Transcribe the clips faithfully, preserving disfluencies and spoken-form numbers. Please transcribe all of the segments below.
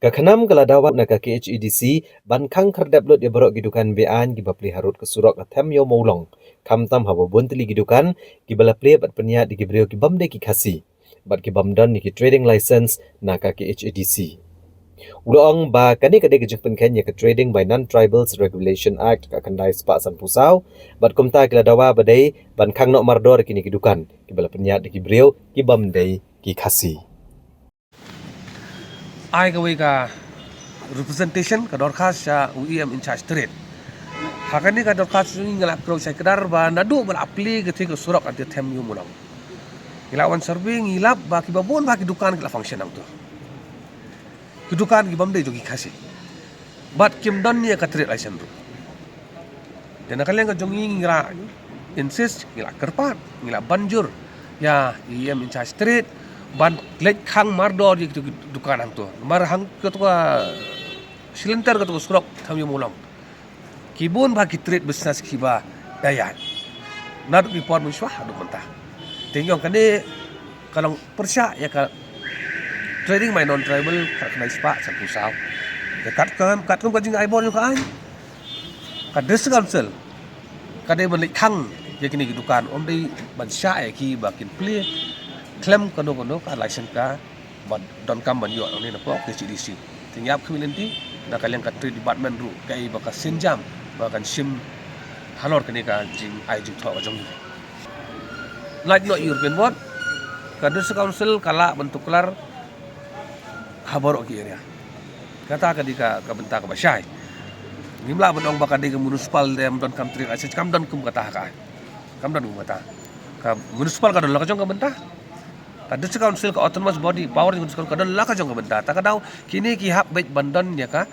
Ka KHNAM ka la dawa na ka KHADC ban khang khyrdep lut ïa baroh ki dukan be-aiñ kiba plie harud ka surok ha Them Ïew Mawlong, khamtam haba bun tylli ki dukan kiba la plie bad pynïaid ïa ki briew kibym dei ki Khasi bad kibym don ïa ki trading license na ka KHADC. U la ong ba kane ka dei ka jingpynkheiñ ïa ka Trading by Non-Tribals Regulation Act ka khyndai spah sanphew saw, bad kumta ki la dawa ba dei ban khang noh mardor ïa kine ki dukan kiba la pynïaid ïa ki briew kibym dei ki Khasi. Ai kawei ka representation, ka dorkhas sha u EM in charge trade. Ha kane ka dorkhas ngi la kyrpad sha kdar ba naduh ba la plie kata ka surok ha Them Ïew Mawlong, ngi la wan survey, ngi lap ba kiba bun bha ki dukan ki la function hangto. Ki dukan kibym dei jong ki Khasi bad kim don ïa ka trade license ruh. Te na ka liang ka jong ngi, ngi la insist, ngi la kyrpad, ngi la ban jur ïa EM in charge trade ban leit khang mardor ïa kito ki dukan hangto. Namar hangto ka shilynter kato ka surok Them Ïew Mawlong, ki bun bha ki trade business kiba ïaid naduh ki por mynshuwa haduh mynta. Te ngi ong kane ka long pyrshah ïa ka Trading by Non-Tribal khatkhyndai spah sanphew saw. Te katkum, katkum ka jingai bor jong ka aiñ, ka District Council ka dei ban leit khang ïa kine ki dukan, ym dei ban shah ïa ki ba kin plie khlem kano kano ka license kaba donkam ban ïoh nangne napoh KHADC. Te ngi ap khmih lynti na ka liang ka Trade Department ruh kaei ba ka sienjam ba kan shim halor kane ka jingai jingthoh ka jong ngi. Lait noh European Board, ka District Council ka lah ban tuklar ha baroh ki area. Kata ka dei ka, ka bynta kaba shai. Ngim lah ban ong ba ka dei ka municipal dei ym donkam trade license, kam don kum kata ha ka aiñ. Kam don kum kata. Ka municipal ka don la ka jong ka bynta. Ka District Council, ka autonomous body, power jong ka District Council ka don la ka jong ka bynta. Ta ka daw kine ki hap beit ban don ïa ka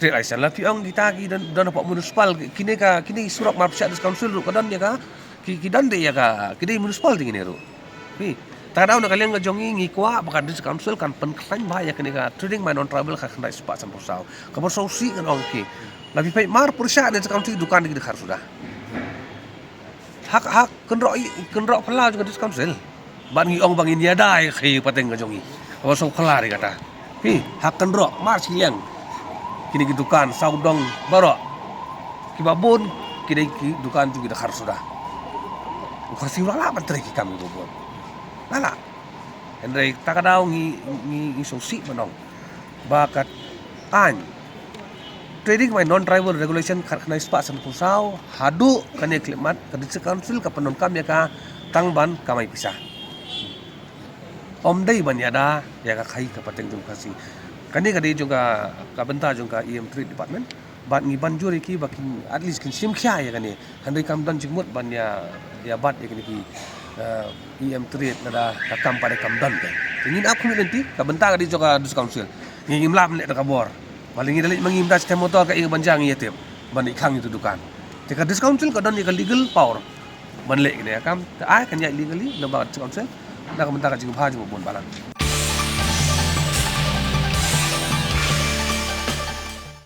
trade license. La phi ong kita ki don, don hapoh municipal, kine ka, kine surok marpyrshah District Council ruh ka don ïa ka, ki, ki don de ïa ka, ki dei municipal de kine ruh. Phi, ta ka daw na ka liang ka jong ngi, ngi kwah ba ka District Council kan pynkhlaiñ bha ïa kane ka Trading by Non-Tribal khatkhyndai spah sanphew saw. Kaba sngewsih ngan ong ki, la phi peit marpyrshah District Council, dukan de ki dkhar suda. Ha, ha kynroh i, kynroh phyllaw jong ka District Council. Bad ngi ong ba ngin ïada ïa ka khaïi pateng ka jong ngi. Kaba sngewkhlaiñ ïa kata. Phi, ha kynroh marshiliang kine ki dukan sawdong baroh, kiba bun ki dei ki dukan jong ki dkhar suda. U Khasi u la lah ban trei ki kam kiba bun. La lah. Hynrei ta ka daw ngi, ngi, ngi sngewsih ban ong ba ka aiñ Trading by Non-Tribal Regulation khatkhyndai spah sanphew saw haduh kane khyllipmat ka District Council ka pyndonkam ïa ka tang ban kamai pisa, ym dei ban ïada ïa ka khaïi ka pateng jong u Khasi. Kane ka dei jong ka, ka bynta jong ka EM Trade Department. Bad ngi ban jur ïa ki ba kin at least kin shim khia ïa kane. Hynrei kam don jingmut ban ïa, ïa bat ïa kine ki, eh, EM Trade, lada ka kam pat kam don ka. Te ngin ap khmih lynti, ka bynta ka dei jong ka District Council. Ngi ngim lah ban leh da ka bor. Ba la ngi da leit ma ngi mynta sha Them Motor, kaei kaban jia ngi ïatip ban leit khang ïa uto u dukan. Te ka District Council ka don ïa ka legal power ban leh kane ka kam. Te ai kan ïaid legally na ka bynta ka District Council, na ka bynta ka jingbha jong u bun balang.